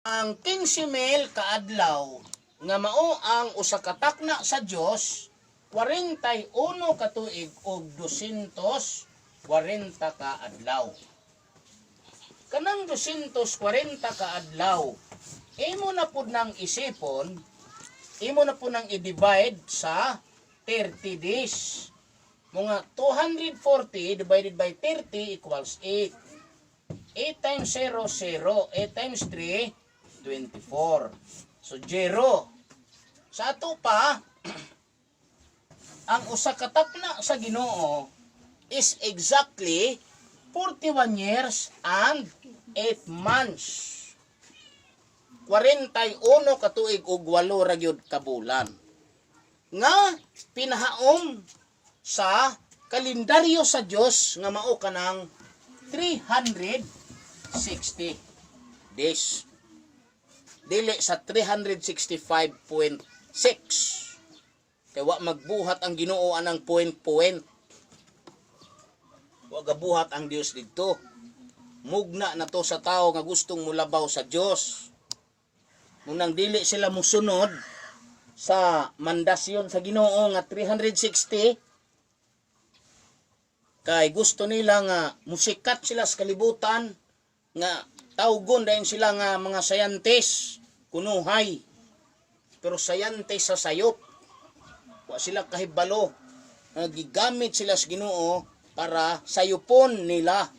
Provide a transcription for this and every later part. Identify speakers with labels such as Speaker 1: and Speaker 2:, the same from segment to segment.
Speaker 1: Ang 15,000 kaadlaw nga mao ang usa ka takna sa Dios, 41 ka tuig og 240 ka adlaw. Kanang 240 ka adlaw, imo na pud nang isipon, imo na pud nang i-divide sa 30 days. Mga 240 divided by 30 equals 8. 8 times 0, 0. 8 times 3, 24. So, 0. Sa ato pa, ang usa ka takna sa Ginoo is exactly 41 years and 8 months. 41 ka tuig ug 8 ra gyud ka bulan. Nga pinahaom sa kalendaryo sa Dios nga mao kanang 360 days. Dili sa 365.6. Kay wa magbuhat ang Ginoo anang point point. Wa gabuhat ang Dios didto. Mugna na to sa tao nga gustong mulabaw sa Dios. Munang dili sila musunod sa mandasyon sa Ginoo nga 360 kay gusto nila nga musikat sila sa kalibutan, nga tawgon dayon sila nga mga scientist kunuhay, pero scientist sa sayop. Wa sila kahibalo nga gigamit sila sa Ginoo para sayupon nila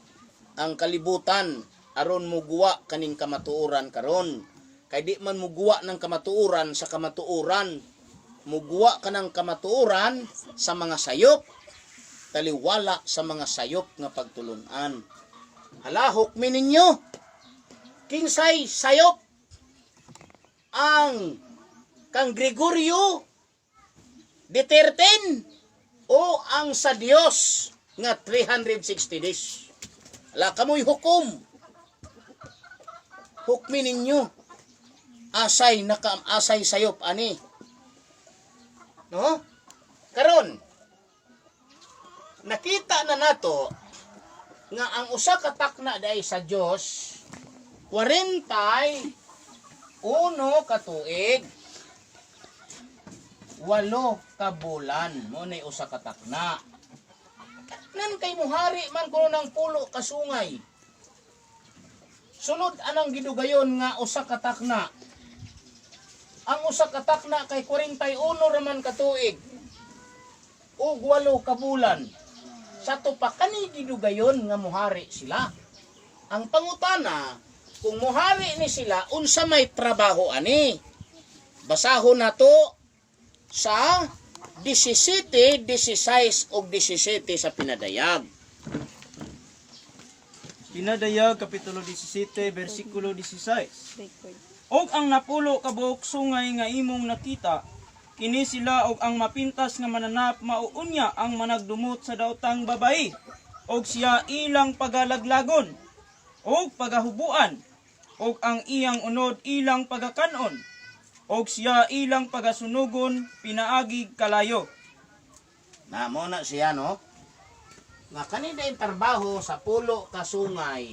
Speaker 1: ang kalibutan aron muguwa kaning kamatuoran karon, kay di man muguwa ng kamatuoran sa kamatuoran, muguwa ka ng kamatuoran sa mga sayop, taliwala sa mga sayop nga pagtulunan. Halahok mi ninyo. Kinsay sayop? Ang kang Gregorio Duterte o ang sa Dios nga 360 days? Ala kamoy hukom. Hukmi ninyo. Asay naka asay sayop ani. No? Karon nakita na nato nga ang usa ka takna dai sa Dios, 41 ka tuig 8 ka bulan, mo nay usa ka takna. Nan kay muhari man kuno ng pulo ka sungay. Sunod anang gidugayon nga usa ka takna. Ang usa ka takna kay 41 raman ka tuig ug 8 ka bulan. Sa to pa kani gidugayon nga muhari sila. Ang pangutana, kung muhari ni sila, unsa may trabaho ani? Basahon nato sa 17, 16 ug 17 sa Pinadayag.
Speaker 2: Pinadayag kapitulo 17 bersikulo 16.
Speaker 3: Record.
Speaker 2: Og ang napulo ka buok sungay nga imong nakita, kini sila og ang mapintas nga mananap mauunya ang managdumot sa daotang babayi, og siya ilang pagalaglagon og pagahubuan, og ang iyang unod ilang pagakanon, og siya ilang pagasunugon pinaagig kalayo.
Speaker 1: Na mo na siya, no? Nga kanina yung trabaho sa pulo kasungay.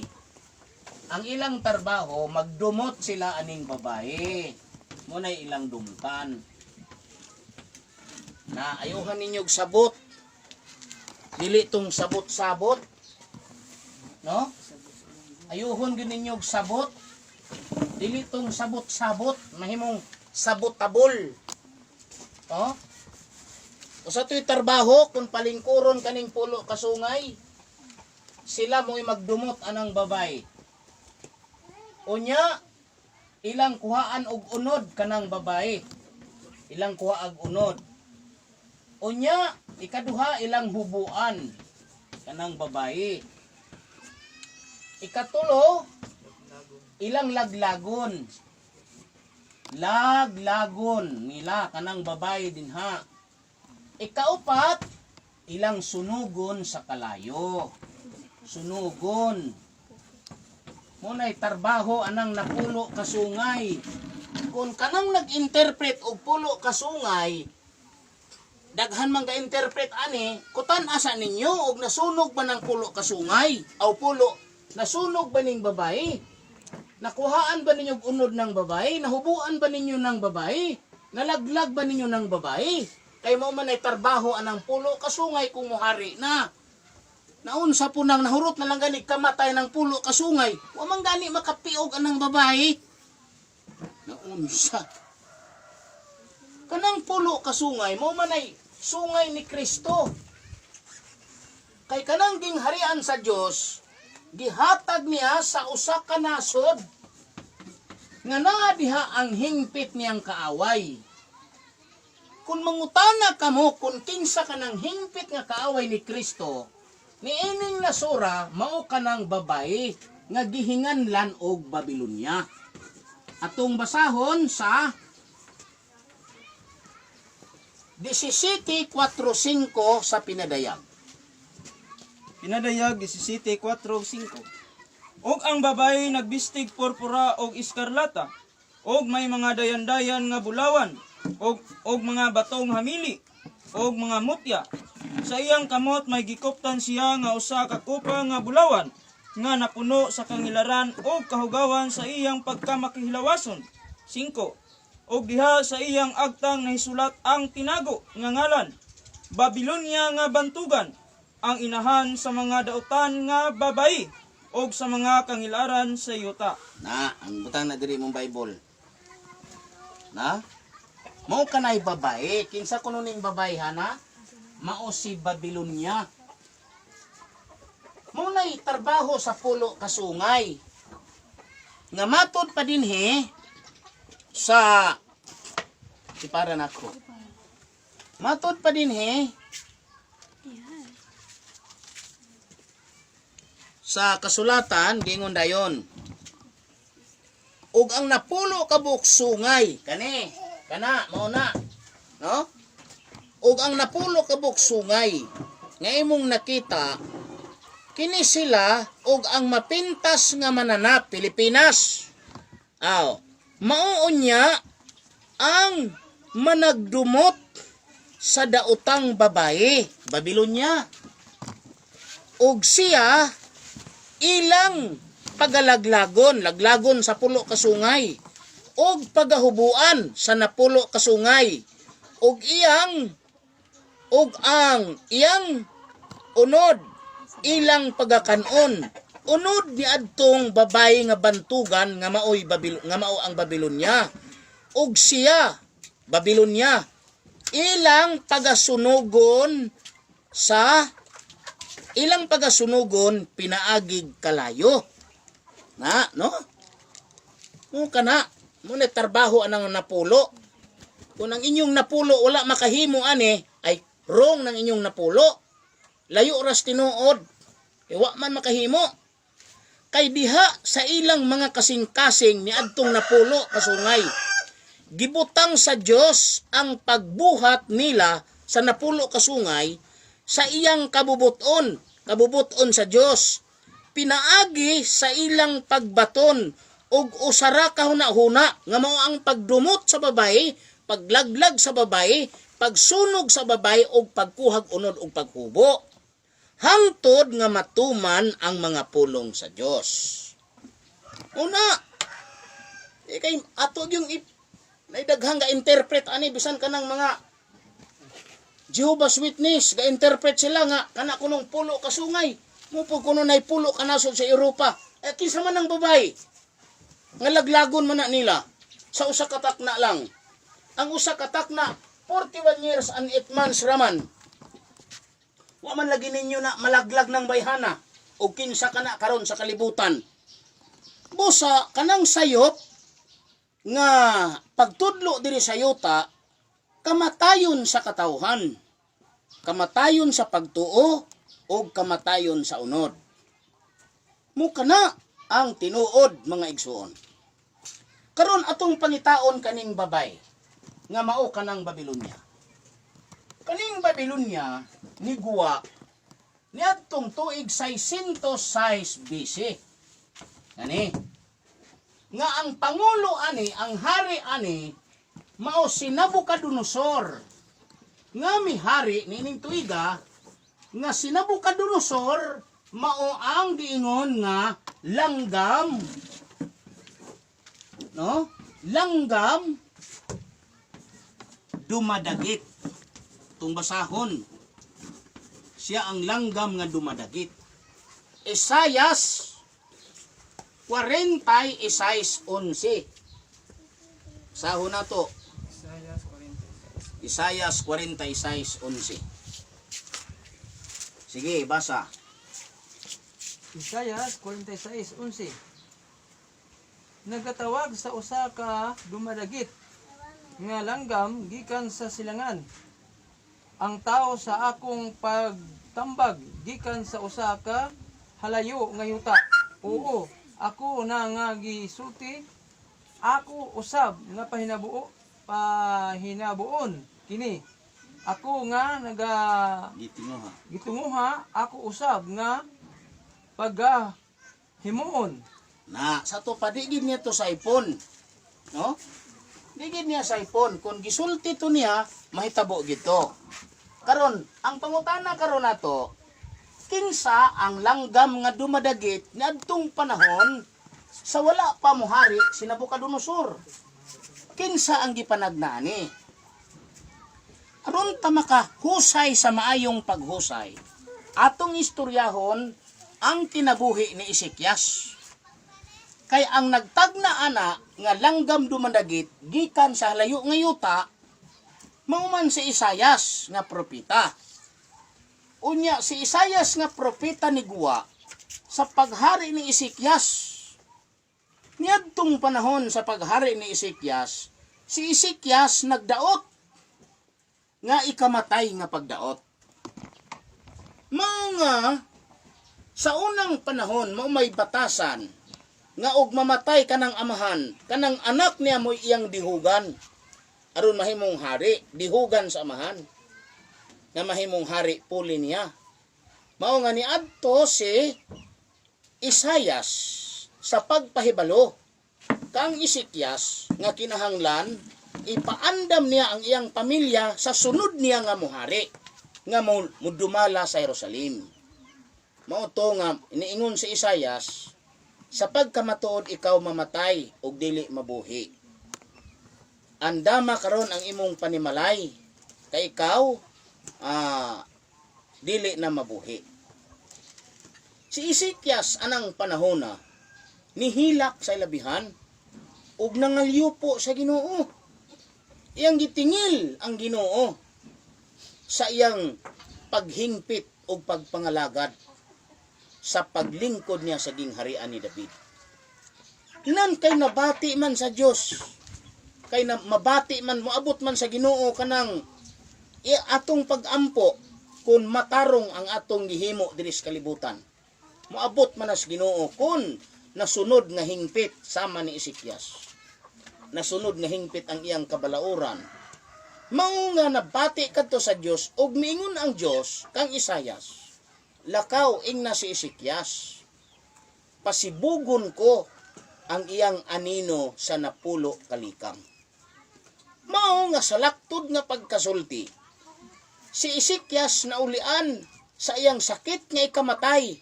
Speaker 1: Ang ilang trabaho, magdumot sila aning babae. Mo na ilang dumtan. Na ayuhan ninyo og sabot. Dili tong sabot-sabot. No? Ayuhon gyud ninyo og sabot. Dili tong sabot-sabot, mahimong sabot-tabol. No? Usa to'y trabaho kung palingkuron kaning pulo kasungay. Sila mo'y magdumot anang babay. Unya, ilang kuhaan og unod kanang babae. Ilang kuha og unod. Unya, ikaduha, ilang hubuan kanang babae. Ikatulo, ilang laglagon. Laglagon nila kanang babae dinha. Ikaupat, ilang sunugon sa kalayo. Sunugon. Muna'y tarbaho anang napulo kasungay. Kung kanang nag-interpret og pulo kasungay, daghan man ga-interpret ani, kutan asa ninyo og nasunog ba ng pulo kasungay? Aw pulo, nasunog ba ning babae? Nakuhaan ba ninyo og unod ng babae? Nahubuan ba ninyo ng babae? Nalaglag ba ninyo ng babae? Kay mao man ay trabaho anang pulo kasungay kung muhari na. Naunsa po nang nahurot na lang gani kamatay ng pulo kasungay. Wa man gani makapiog anang babae. Naunsa. Kanang pulo kasungay mao man ay sungay ni Kristo. Kay kanang gingharian sa Dios, gihatag niya sa usa ka nasod nga naa diha ang hingpit niyang kaaway. Kung mangutana kamo kung kinsa kanang hingpit nga kaaway ni Kristo, niining nasura mao kanang babae nga gihinganlan og Babilonya. Atong basahon sa 17.45 sa Pinadayag.
Speaker 2: Pinadayag 17:4-5. Og ang babae nagbistig purpura og iskarlata, og may mga dayan-dayan nga bulawan, og mga batong hamili, og mga mutya. Sa iyang kamot may gikuptan siya nga usa ka kopa nga bulawan, nga napuno sa kangilaran og kahugawan sa iyang pagkamakihilawason. 5. Og diha sa iyang agtang nahisulat ang tinago nga ngalan, Babilonia nga bantugan, ang inahan sa mga dautan nga babayi og sa mga kangilaran sa yuta.
Speaker 1: Na, ang butang na diri mong Bible. Na? Mao kanay babae, kinsa kuno ning babae hana? Mao si Babilonya. Mao nay trabaho sa pulo kasungay. Nga matod pa dinhi sa si para nako. Matod pa dinhi sa kasulatan gingon dayon. Ug ang napulo ka buok sungay kani kana mao na, no? Ug ang napulo ka buok sungay nga imong nakita, kini sila ug ang mapintas nga mananap, Pilipinas. Aw, mao unya ang managdumot sa daotang babae, Babilonya, ug siya ilang pagalaglagon, laglagon sa pulo kasungay, og pagahubuan sa napulo kasungay, og iyang og ang iyang unod ilang pagakanon, unod niadtong babae nga bantugan nga maoy Babil nga mao ang Babilonya, og siya, Babilonya, ilang pagasunugon sa ilang pagasunugon pinaagig kalayo na, no? Mo kana mo na trabaho anang napulo. Kung ang inyong napulo wala makahimo ani, ay wrong ng inyong napulo, layo ras tinuod kay wa man makahimo. Kay diha sa ilang mga kasing-kasing niadtong napulo kasungay, gibutang sa Dios ang pagbuhat nila sa napulo kasungay sa iyang kabubuton, kabubuton sa Dios pinaagi sa ilang pagbaton og usara ka huna-huna nga mao ang pagdumot sa babae, paglaglag sa babae, pagsunog sa babae og pagkuhag unod og paghubo hangtod nga matuman ang mga pulong sa Dios. Una, di kay ato yung naidaghang ga interpret ani, bisan kanang mga Jehovah's Witness ga interpret sila nga kana kunong pulo kasungay mo po kuno nay pulo kanasod sa Europa. Eh kinsa man ang babae nga laglagon man na nila sa usa ka takna lang? Ang usa ka takna, 41 years and 8 months raman. Wa man lagi ninyo na malaglag ng bayhana o kinsa kana karon sa kalibutan. Busa kanang sayop nga pagtudlo diri sa yuta, kamatayon sa katawhan, kamatayon sa pagtuo o kamatayon sa unod. Mo kana ang tinuod, mga igsuon. Karon atong pangitaon kaning babay nga mao kanang Babilonya. Kaning Babilonya ni guwa niadtong tuig 606 BC. Gani nga ang pangulo ani, ang hari ani, mao si Nabucodonosor nga mihari niining tuiga, nga si Nabucodonosor mao ang giingon nga langgam. No? Langgam dumadagit. Tung basahon. Siya ang langgam nga dumadagit. Isayas 46:11. Sahon na to.
Speaker 2: Isayas 46.
Speaker 1: Isayas 46:11. Sige, basa.
Speaker 3: Isayas 46:11. Nagatawag sa usa ka dumadagit nga langgam gikan sa silangan. Ang tao sa akong pagtambag gikan sa usa ka halayo nga yuta. Oo, ako na nga gisulti, ako usab nga pahinabuon kini. Ako nga naga
Speaker 1: Gitinguha.
Speaker 3: Gitunguha ako usab nga pagahimuon.
Speaker 1: Na, sa to pa, di gid niya to sa iPhone. No? Di gid niya sa iPhone. Kung gisulti to niya, mahitabo gito. Karon, ang pangutana karon nato, kinsa ang langgam nga dumadagit niadtong panahon sa wala pa mohari si Nabucodonosor? Kinsa ang gipanagnani? Aron ta makahusay sa maayong paghusay, atong istoryahon ang kinabuhi ni Ezekias. Kay ang nagtagna ana nga langgam dumadagit gikan sa halayo nga yuta, mao man si Isayas nga propeta. Unya si Isayas nga propeta ni guwa sa paghari ni Ezekias. Niadtong panahon sa paghari ni Ezekias, si Ezekias nagdaot nga ikamatay nga pagdaot. Mao nga sa unang panahon mao may batasan nga og mamatay kanang amahan, kanang anak niya mo'y iyang dihugan aron mahimong hari, dihugan sa amahan nga mahimong hari puli niya. Mao nga niadto si Isayas sa pagpahibalo kang Ezekias nga kinahanglan ipaandam niya ang iyang pamilya sa sunod niya nga muhari nga mudumala sa Jerusalem. Mao to nga iniingon si Isayas, sa pagkamatuod ikaw mamatay ug dili mabuhi. Andama karon ang imong panimalay kay ikaw dili na mabuhi. Si Ezekias anang panahona nihilak sa ilabihan ug nangalyupo sa Ginoo. Iyang gitingil ang Ginoo sa iyang paghingpit ug pagpangalagad sa paglingkod niya sa gingharian ni David. Nan kay nabati man sa Dios, kay na mabati man, moabot man sa Ginoo kanang atong pagampo kung matarong ang atong gihimo diri sa kalibutan. Moabot man sa Ginoo kung nasunod nga hingpit sama ni Ezekias. Nasunod nga hingpit ang iyang kabalauran. Mao nga nabati kadto sa Dios ug miingon ang Dios kang Isayas. Lakaw ingna si Ezekias. Pasibugon ko ang iyang anino sa napulo kalikang. Mao nga sa laktod nga pagkasulti, si Ezekias naulian sa iyang sakit nga ikamatay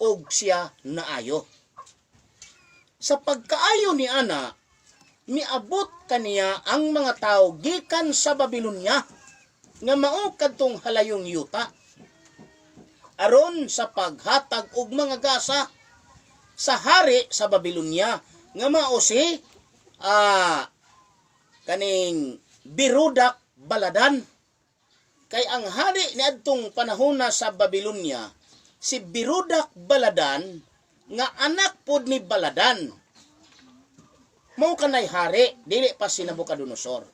Speaker 1: og siya naayo. Sa pagkaayo ni ana, miabot kaniya ang mga tao gikan sa Babylonia nga mao kadtong halayong yuta aron sa paghatag og mga gasa sa hari sa Babylonia nga mao si kaning Berodach Baladan. Kay ang hari niadtong panahona sa Babylonia si Berodach Baladan nga anak pod ni Baladan, mao kanay hari dili pa si Nabucodonosor.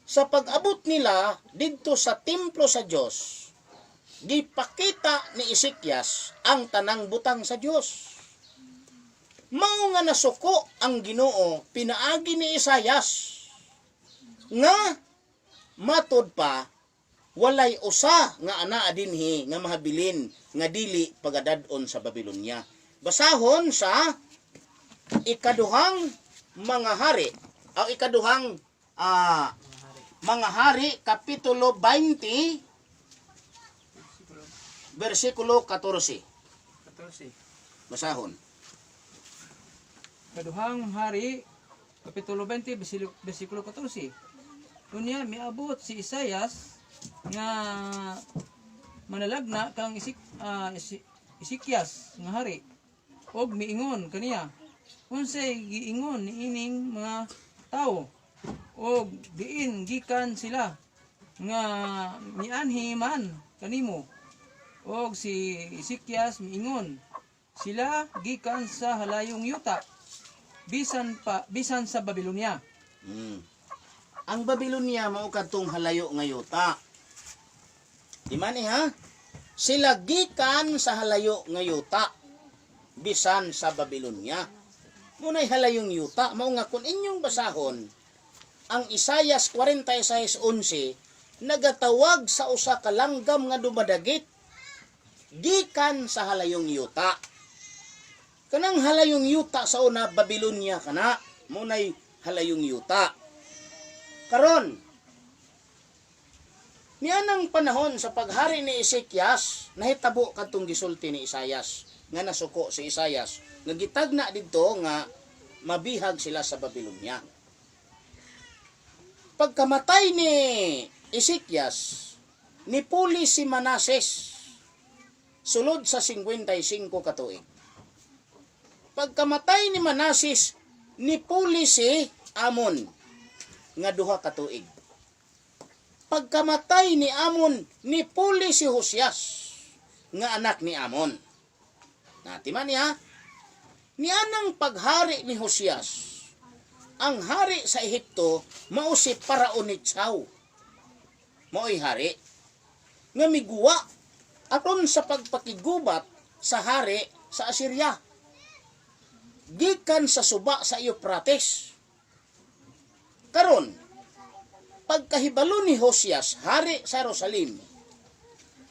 Speaker 1: Sa pag-abot nila didto sa templo sa Dios, gipakita ni Ezekias ang tanang butang sa Dios. Mao nga nasuko ang Ginoo pinaagi ni Isayas nga matod pa walay usa nga anaa dinhi nga mahabilin nga dili pagadad-on sa Babylonia. Basahon sa Ikaduhang Mga Hari, ang Ikaduhang Mga Hari kapitulo 20 bersikulo 14.
Speaker 3: 14.
Speaker 1: Basahon.
Speaker 3: Kaduhang Hari, Kapitulo 20 bersikulo 14. Unya miabot si Isayas nga manalagna kang Isikyas nga hari og miingon kaniya, "Unsay giingon niining mga tawo og diin gikan sila nga mianhi man kanimo?" Og si Isikyas miingon, "Sila gikan sa halayong yuta, bisan pa bisan sa Babylonia."
Speaker 1: Ang Babylonia mao kadtong halayo nga yuta. Di man eh, ha? Sila gikan sa halayo nga yuta bisan sa Babylonia. Munay halayong yuta mao nga kun inyong basahon ang Isayas 46:11, nagatawag sa usa ka langgam nga dumadagit gikan sa halayong yuta. Kanang halayong yuta sa una, Babylonia kana, munay halayong yuta. Karon, nianang panahon sa paghari ni Ezekias, nahitabo kadtong gisulti ni Isayas nga nasuko si Isayas nga gitagna didto nga mabihag sila sa Babylonia. Pagkamatay ni Ezekias, nipuli si Manases sulod sa 55 ka tuig. Pagkamatay ni Manases, nipuli si Amon nga 2 ka tuig. Pagkamatay ni Amon, nipuli si Hosias nga anak ni Amon. Natiman niya, nianang paghari ni Hosias, ang hari sa Ehipto mao si Paraon ni Chow. Mao'y hari nga miguwa aron sa pagpakigubat sa hari sa Assyria gikan sa suba sa Euphrates. Karon, pagkahibalo ni Hosias, hari sa Jerusalem,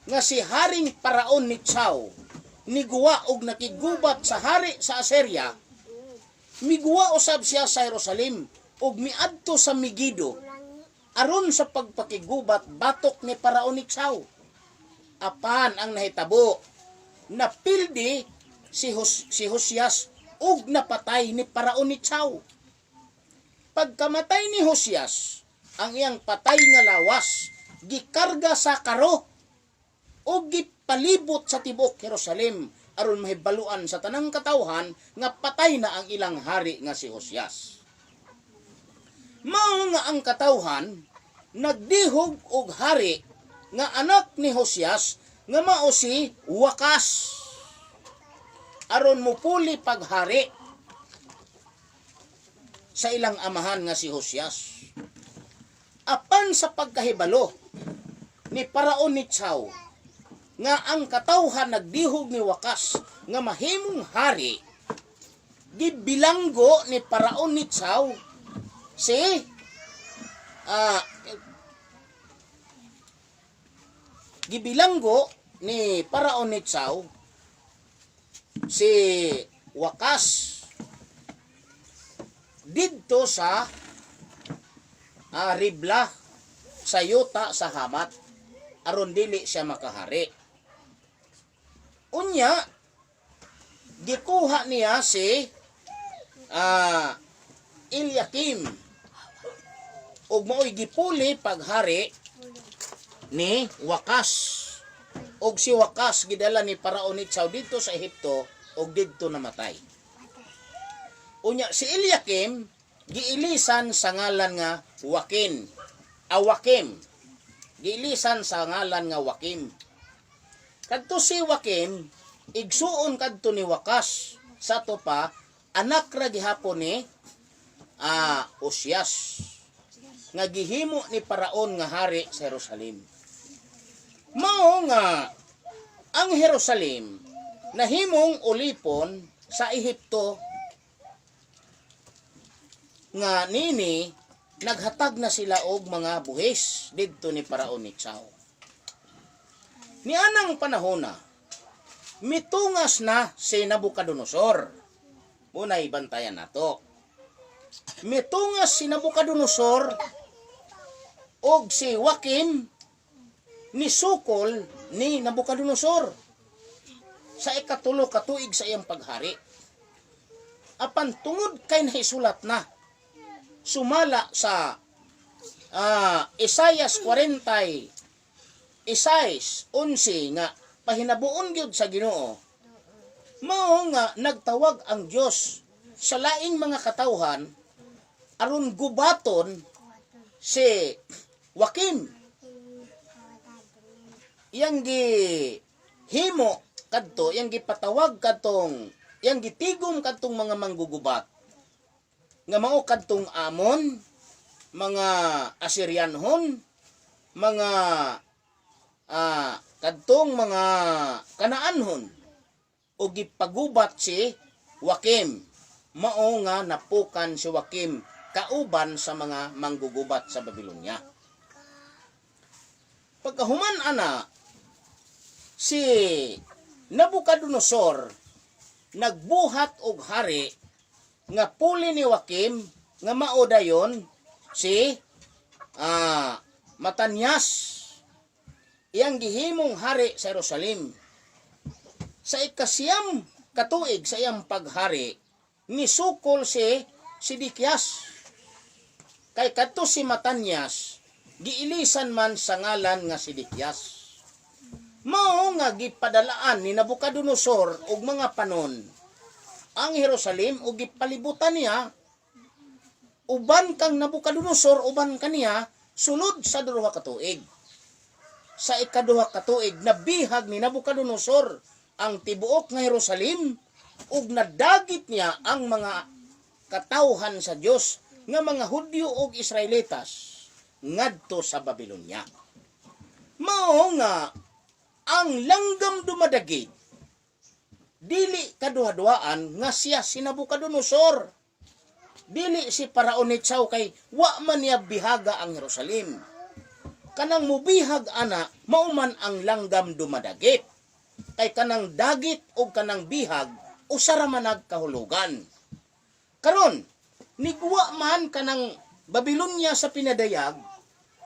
Speaker 1: nga si Haring Paraon ni Chow niguwa og nakigubat sa hari sa Assyria, miguwa usab siya sa Jerusalem ug miadto sa Megido aron sa pagpakigubat batok ni Paraon ni Chow. Apan ang nahitabo, napildi si Hosias ug napatay ni Paraon ni Chow. Pagkamatay ni Hosias, ang iyang patay nga lawas gikarga sa karo ug gipalibot sa tibuok Jerusalem aron mahibaluan sa tanang katawhan nga patay na ang ilang hari nga si Hosias. Mao nga ang katawhan nagdihog og hari nga anak ni Hosias nga mao si Wakas aron mupuli paghari sa ilang amahan nga si Hosias. Apan sa pagkahibalo ni Paraon ni Chow nga ang katawhan nagdihog ni Wakas nga mahimong hari, gibilanggo ni Paraon ni Chow si gibilanggo ni Paraon ni Chow si Wakas didto sa Ribla sa yuta sa Hamat aron dili siya makahari. Unya gikuha niya si Eliakim ug mao'y gipuli paghari ni Wakas. Og si Wakas gidala ni Paraon ni Chow didto sa Ehipto ug didto namatay. Unya si Eliakim giilisan sa ngalan nga Joaquin. Awakim. Giilisan sa ngalan nga Joaquim. Kadto si Joaquim, igsuon kadto ni Wakas. Sa to pa, anak ra gihapon ni Osias nga gihimo ni Paraon nga hari sa Jerusalem. Mao nga ang Jerusalem nahimong ulipon sa Ehipto nga nini naghatag na sila og mga buhis didto ni Paraon ni Chow. Nianang panahona, mitungas na si Nabucodonosor. Unay bantayan nato. Mitungas si Nabucodonosor og si Joaquim ni sukol ni Nabucodonosor sa 3 ka tuig sa iyang paghari. Apan tungod kay nahisulat na Sumala sa Isaias 46:11 nga pahinabuon gyud sa Ginoo, mao nga nagtawag ang Dios sa laing mga katawhan aron gubaton si Joaquim. Iyang gi himo kadto, iyang gipatawag kadtong, iyang gitigom kadtong mga manggugubat nga mao kadtong Amon, mga Assyrianhon, mga kadtong mga Kanaanhon, o gipagubat si Joaquim. Mao nga napukan si Joaquim kauban sa mga manggugubat sa Babylonia. Pagkahuman ana, si Nabucodonosor nagbuhat og hari nga puli ni Joaquim nga mao dayon si Matanyas. Iyang gihimong hari sa Jerusalem. Sa 9 katuig sa iyang paghari, nisukol si Sidikias. Kay kadto si Matanyas, giilisan man sa ngalan nga Sidikias. Mao nga gipadalaan ni Nabucodonosor og mga panon ang Jerusalem ug gipalibutan niya. Uban kang Nabucodonosor, uban kaniya sulod sa 2 ka tuig. Sa 2 ka tuig, nabihag ni Nabucodonosor ang tibuok nga Jerusalem ug nadagit niya ang mga katawhan sa Dios nga mga Hudyo ug Israelitas ngadto sa Babylonia. Mao nga ang langgam dumadagit, dili kaduha-duhaan nga siya si Nabucodonosor. Dili si Paraon Nitsaw, kay wa man niya bihaga ang Jerusalem. Kanang mubihag ana, mao man ang langgam dumadagit. Kay kanang dagit o kanang bihag, usa ra man kahulugan. Karon, niguwa man kanang Babylonia sa pinadayag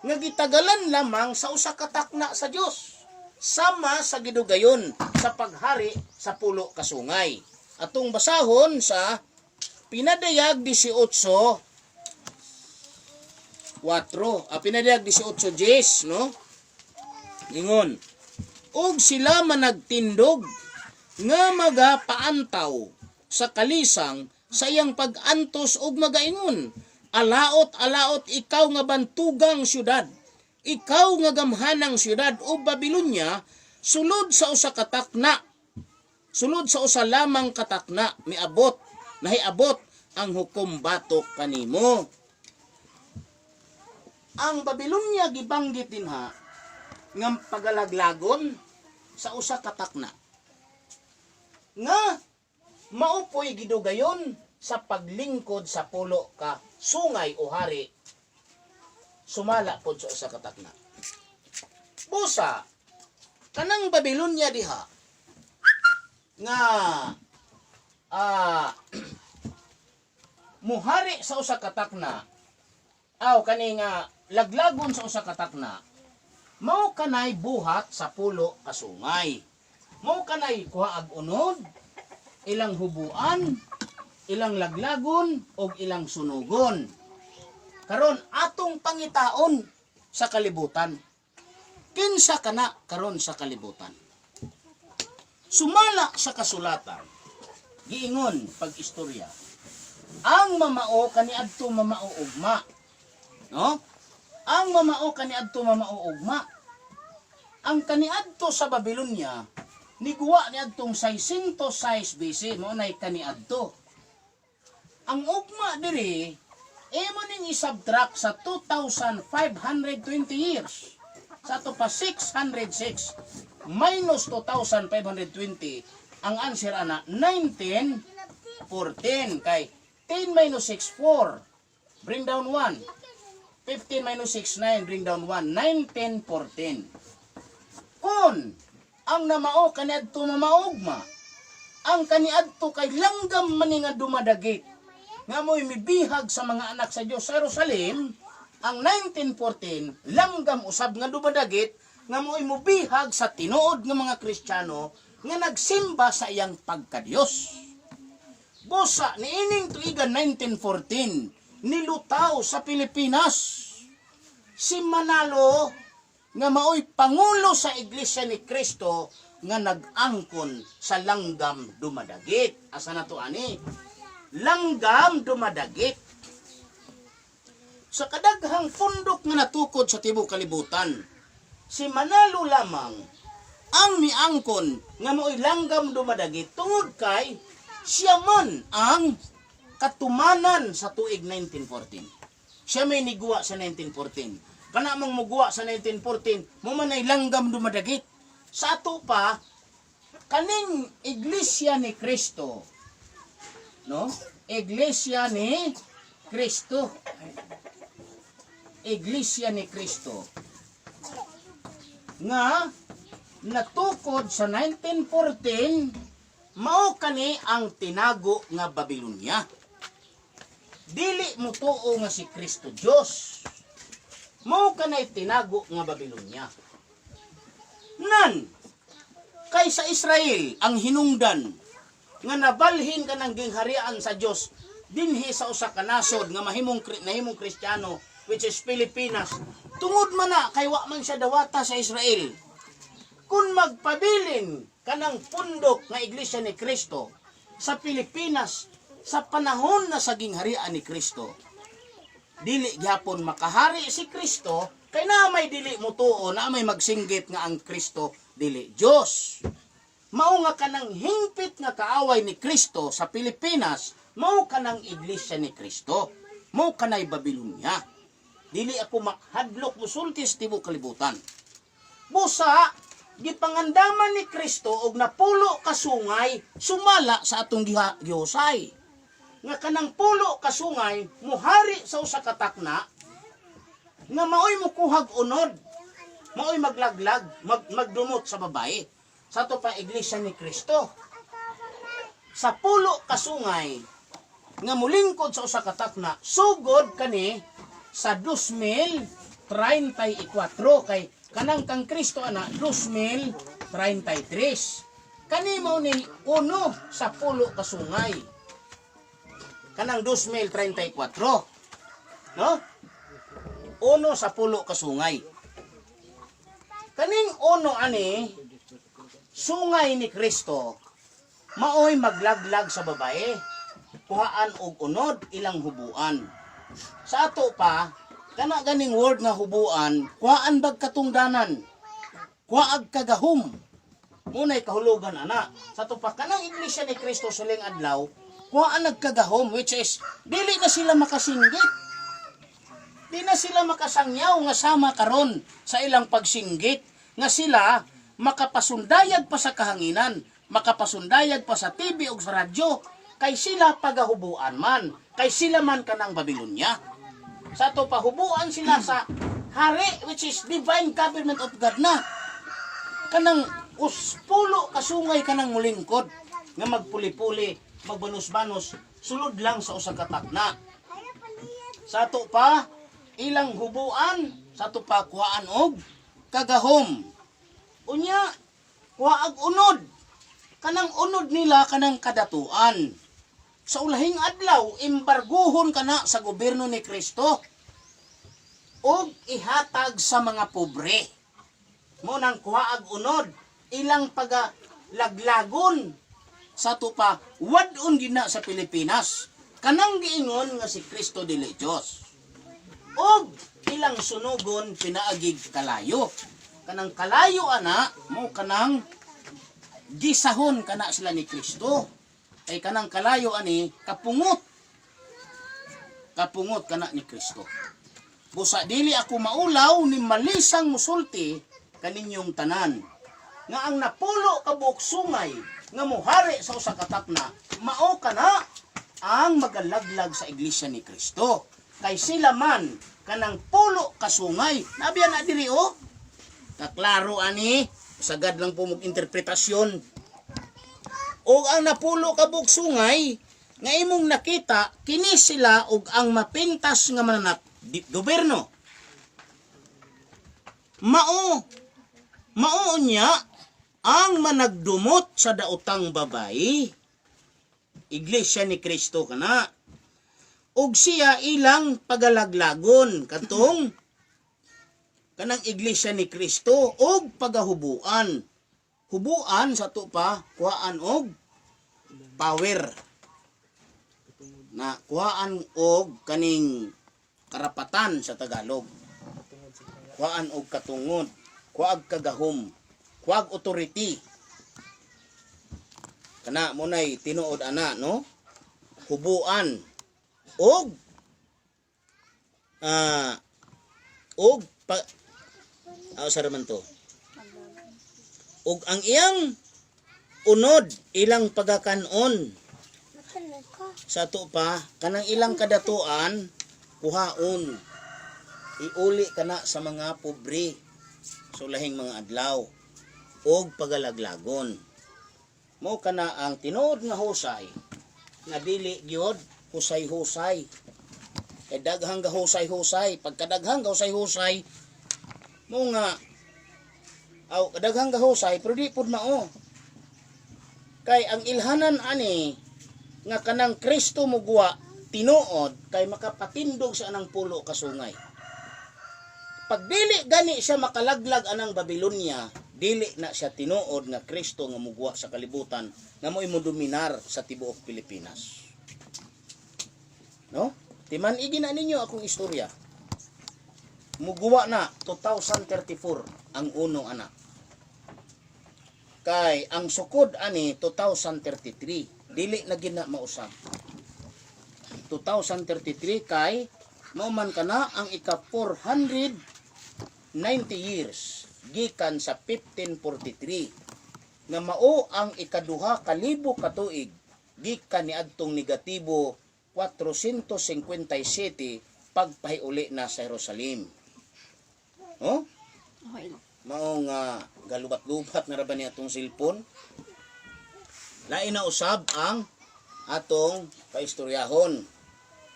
Speaker 1: nga gitagalan lamang sa usa ka takna sa Dios, sama sa gidugayon sa paghari sa pulo kasungay. Atong basahon sa Pinadayag 18:4. Pinadayag 18:10, no? Ingon, "Og sila managtindog nga magapaantaw sa kalisang sa iyang pag-antos og magaingon, 'Alaot, alaot ikaw nga bantugang syudad, ikaw nga gamhanang syudad o Babylonia, sulod sa usa ka takna, sulod sa usa lamang katakna miabot, nahiabot ang hukom batok kanimo.'" Ang Babylonia gibanggit dinha nga pagalaglagon sa usa ka takna nga mao poy gidugayon sa paglingkod sa pulo ka sungay o hari, sumala pod sa usa ka takna. Busa kanang Babylonia diha nga muhari sa usa ka takna, aw kani nga laglagon sa usa ka takna, mao kanay buhat sa pulo ka sungay, mao kanay kuha ag unod, ilang hubuan, ilang laglagon og ilang sunugon. Karon, atong pangitaon sa kalibutan, kinsa kana karon sa kalibutan? Sumala sa kasulatan, giingon pag istorya, ang mamao kaniadto mamao ugma, no? Ang mamao kaniadto mamao ugma. Ang kaniadto sa Babylonia niguwa niadtong 606 BC, mao nay kaniadto. Ang ugma diri, imo ning i-subtract sa 2,520 years. Sa ato pa, 606 minus 2,520, ang answer ana 1914, kay 10 minus 6, 4, bring down 1. 15 minus 6, 9, bring down 1, 1914. Kung ang namao kaniadto mamaugma, ang kaniadto kay langgam man ni nga dumadagit nga mo'y mibihag sa mga anak sa Dios sa Jerusalem, ang 1914 langgam usab nga dumadagit nga mo'y mubihag sa tinuod nga mga Kristiyano nga nagsimba sa iyang pagkadiyos. Busa niining tuigan 1914 nilutaw sa Pilipinas. Si Manalo nga maoy pangulo sa Iglesia ni Kristo nga nag-angkon sa langgam dumadagit. Asa na to ani? Langgam dumadagit. Sa kadaghang pundok nga natukod sa tibok kalibutan, si Manalo lamang ang miangkon nga maoy langgam dumadagit tungod kay siya man ang katumanan sa tuig 1914. Siya may niguwa sa 1914. Kana mong muguwa sa 1914, mo man ay langgam dumadagit. Sa ato pa, kaning Iglesia ni Kristo, no? Iglesia ni Kristo. Iglesia ni Kristo nga natukod sa 1914, mao kani ang tinago nga Babylonia. Dili mo tuo nga si Kristo Dios. Mao kanay tinago nga Babylonia. Nan kay sa Israel ang hinungdan nga nabalhin kanang gingharian sa Dios dinhi sa usa ka nasod nga mahimong nahimong Kristiyano, which is Pilipinas, tungod man na kay wa man siya dawata sa Israel. Kung magpabilin kanang pundok nga Iglesia ni Kristo sa Pilipinas sa panahon na sa gingharian ni Kristo, dili gyapon makahari si Kristo kay na may dili mutuo, na may magsinggit nga ang Kristo dili Dios. Mao nga kanang hingpit nga kaaway ni Kristo sa Pilipinas, mao kanang Iglesia ni Kristo, mao kanay Babylonia. Dili ako makhadlok musulti sa tibok kalibutan. Busa gipangandaman ni Kristo og napulo ka sungay sumala sa atong gihusay nga kanang pulo ka sungay muhari sa usa ka takna nga maoy mukuhag unod, maoy maglaglag, magdumot sa babae. Sa ato pa, Iglesia ni Kristo. Sa pulo ka sungay nga mulingkod sa usa ka takna, sugod kani sa 2034 kay kanang kang Kristo ana 2033. Kani mao ni uno sa pulo ka sungay, kanang 2034, no? Uno sa pulo ka sungay. Kaning uno ani sungay ni Kristo, maoy maglaglag sa babae, kuhaan og unod, ilang hubuan. Sa ato pa, kana ganing word nga hubuan, kuhaan bag katungdanan, kuhaag kagahum. Munay kahulugan ana. Sa ato pa, kanang Iglesia ni Kristo suling adlaw, kuhaan nagkagahom, which is dili na sila makasinggit. Di na sila makasangyaw nga sama karon sa ilang pagsinggit nga sila makapasundayag pa sa kahanginan, makapasundayag pa sa TV ug sa radyo, kay sila pagahubuan man, kay sila man kanang Babylonia. Sa ato pahubuan sila sa hari, which is divine government of God na. Kanang uspulo kasungay kanang mulingkod nga magpuli-puli, magbanos-banos, sulod lang sa usa ka takna. Sa ato pa, ilang hubuan, sa ato pa kuhaan og kagahom. Unya, kuhaag unod. Kanang unod nila kanang kadatuan. Sa ulahing adlaw, embarguhon kana sa gobyerno ni Kristo og ihatag sa mga pobre. Mo nang kuhaag unod, ilang paga laglagon. Sa ato pa, wad-on gina sa Pilipinas. Kanang giingon nga si Kristo dili Dios. Og ilang sunugon pinaagig kalayo. Kanang kalayo ana mo kanang gisahon kana sila ni Kristo. Kay kanang kalayo ani kapungot. Kapungot kana ni Kristo. Busa dili ako maulaw ni malisang musulti kaninyong tanan nga ang napulo ka buok sungay nga muhari sa usa ka takna, mao kana ang magalaglag sa Iglesia ni Kristo kay sila man kanang pulo ka sungay. Nabiya na diri oh, kaklaro ani, sagad lang po mong interpretasyon. O ang napulo ka buok sungay nga imong nakita, kini sila og ang mapintas nga mananap gobyerno. Mao mao niya ang managdumot sa daotang babae. Iglesia ni Kristo kana. Ug siya ilang pagalaglagon katong kanang iglesia ni Kristo og pagahubuan. Hubuan sa to pa kuhaan og power na kuhaan og kaning karapatan sa Tagalog, kuhaan og katungod, kuag kagahom, kuag authority. Kana mo nay tinuod ana, no? Hubuan og og pa sa raman to, og ang iyang unod ilang pagakanon. Sa ato pa kanang ilang kadatuan kuhaon, iuli kana sa mga pobre sa lahing mga adlaw og pagalaglagon. Mo kana ang tinuod nga husay nga dili gyud husay-husay, kay daghang gahusay-husay. Pagkadaghang gahusay-husay mo nga aw kadaghang gahusay, pero di pud mao, kay ang ilhanan ani nga kanang Kristo muguwa tinuod kay makapatindog sa anang pulo kasungay. Pag dili gani siya makalaglag anang Babylonia, dili na siya tinuod nga Kristo nga muguwa sa kalibutan nga mo'y modominar sa tibuok Pilipinas. No? Timan na ninyo akong istorya. Muguwa na 2034 ang unong anak. Kay ang sukod ani 2033, dili na gina mausab. 2033 kay mao man kana ang ika 490 years gikan sa 1543 nga mao ang ikaduha kalibo katuig gikan niadtong negatibo 457 pagpahiuli na sa Jerusalem. Oh?
Speaker 4: Okay.
Speaker 1: Mao nga galubat-lubat na ra ba ni atong cellphone? Lain na usab ang atong paistoryahon.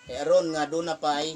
Speaker 1: Kay aron nga doon na pay